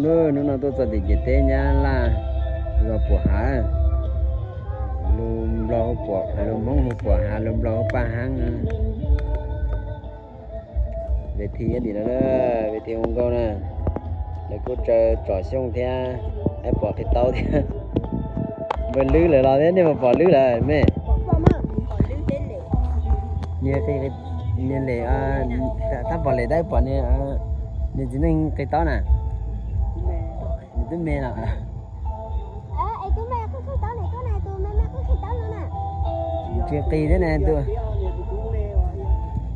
Hnub no tuaj txog tim ciam teb Nyab Laj, los puam hav, lus Nplog hu puam, lus Hmoob hu puam hav, lus Nplog hu paj hab. Ve thi ib dim no, ve thi hu nkauj na, lawv kuj tsaws tsom xyooj thiab, pom qis taub thiab. Npawg Lwb lawv los thiab, nej puas pom Lwb lawm me? Niag, niag Lem, tab pom Lem tab pom niag txiv neej qis taub na. Nws twb me los. Tsis qis thiab na,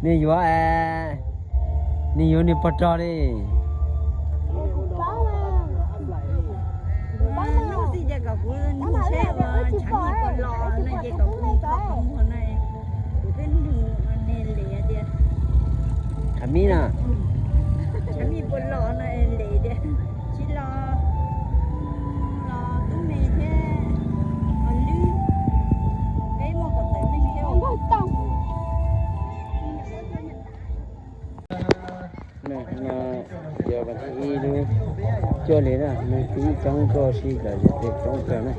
nws yuav, nws yuav nws pog rog li. Qhov mib no. No yog vas thib ib lub cuaj hli na, neeg thib ib coob tuaj si lawm, yog tias coob kawg na.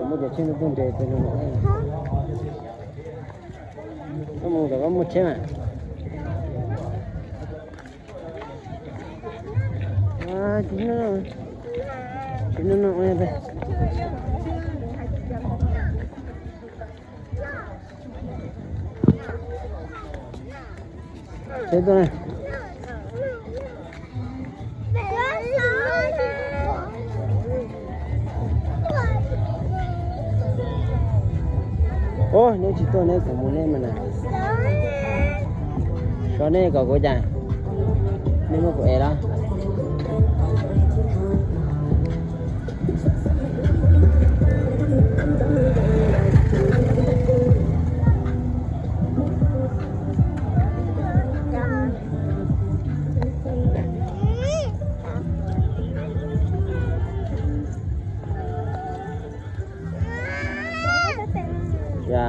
Muab cov tsheej tuaj nres tes no, koj mus kom koj muaj tsheb mas. Tsis no, tsis no no. Tsheb tuaj na. Ub, neb tsis tuaj neb kuv mus neb mas na. Sov neb kom kuv cas, neb muab kuv ev los. Ya.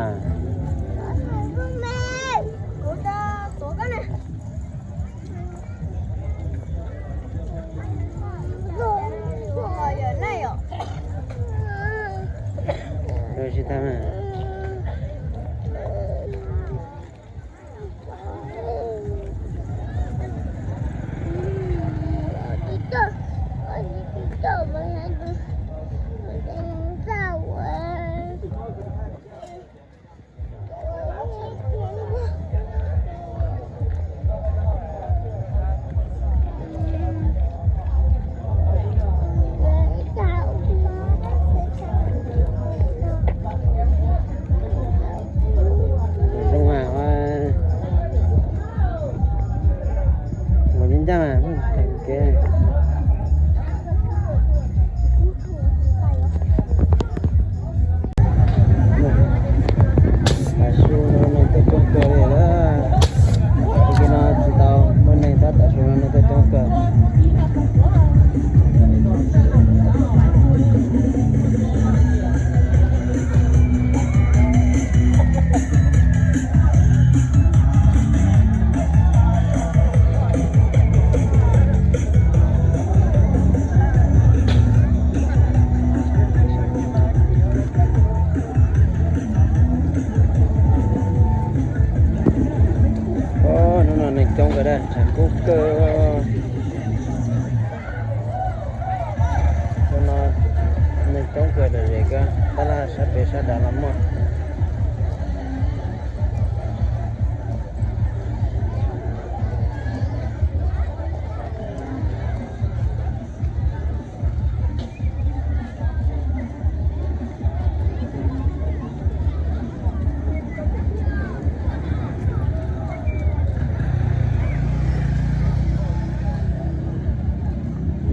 Tsis tau na. Zoo a, ua ncaj ncaj mas muaj tag kev. Tav su no neeg tuaj coob kawg li lawm. Ua ke no tsis tau muaj neeg tab, tav su no neeg tuaj coob kawg. Hnub no neeg coob kawg, tshav kub kawg. Hnub no neeg coob kawg, dam zem kawg, tab laj sab pem sab nrad los muaj.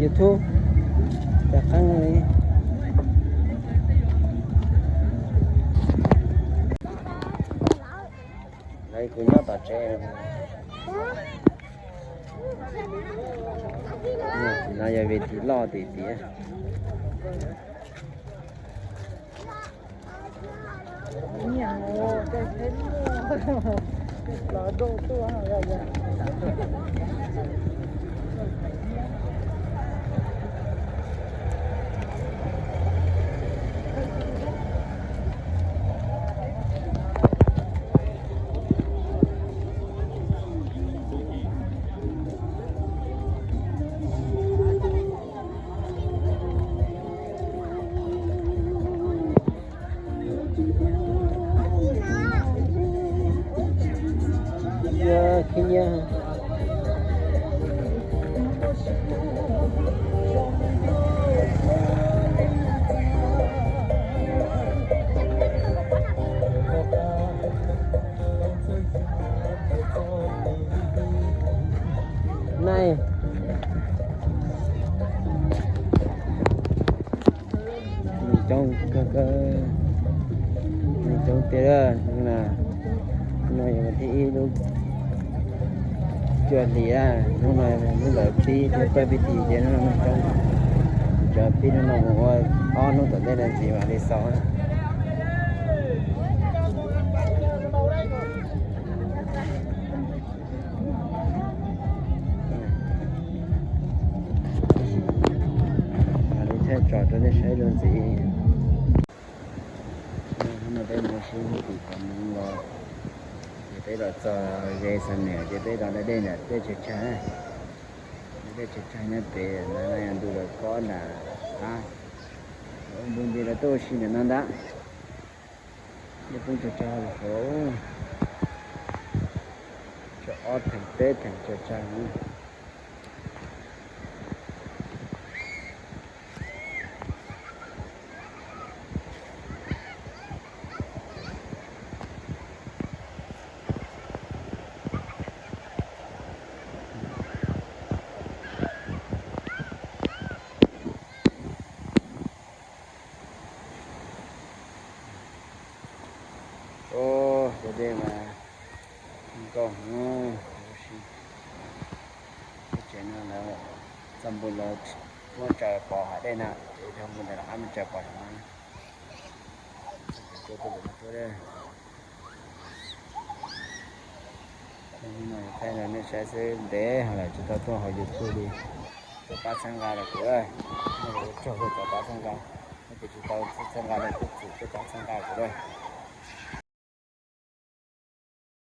YouTube, cov qeeb li. Kuv nyob tom tsev. No yog vim tim loj tim tiav. Nai, nws coob kawg, nws coob tiag. Hnub no yog vas thib ib lub cuaj hlis, hnub no lub ntawd pib thiab pawg pib ti ces hnub no neeg coob. Cov pib hnub no mus ua ob hnub tom ntej no ntxiv mam li xaus. Mam li thaij tso rau nej saib dua ntxiv. Hnub no peb mus ua si tim qhov Hmoob los, ces peb los txog ze Xam Nuam ces peb los da dej ntawm tej tsawg tsawg, da dej tsawg tsawg nyob pem ntawd no yog ntu lawv kob nram qab, ua ntu nti lawv tuaj ua si ntawm no ntag. Dej poob tsawg tsawg hauv, tshuav ob theem peb theem tsawg tsawg. Ua, cov dej mas nkauj heev. Lub tsev no lawv txoj npua los muab tsaws pov hav dej na, ces txoj npua ntawd los muab tsaws pov hav no. Txoj kev tuaj tuaj pem no tuaj. Hnub no thaij rau nej saib xwb, ntev hos lawm tsis tau tuaj hauv YouTube li. Tuaj pab txhawb nqa rau kuv, nej ua tsaug tuaj pab txhawb nqa, nej tus tsis tau txhawb nqa los kuj txwm tuaj pab txhawb nqa kuv.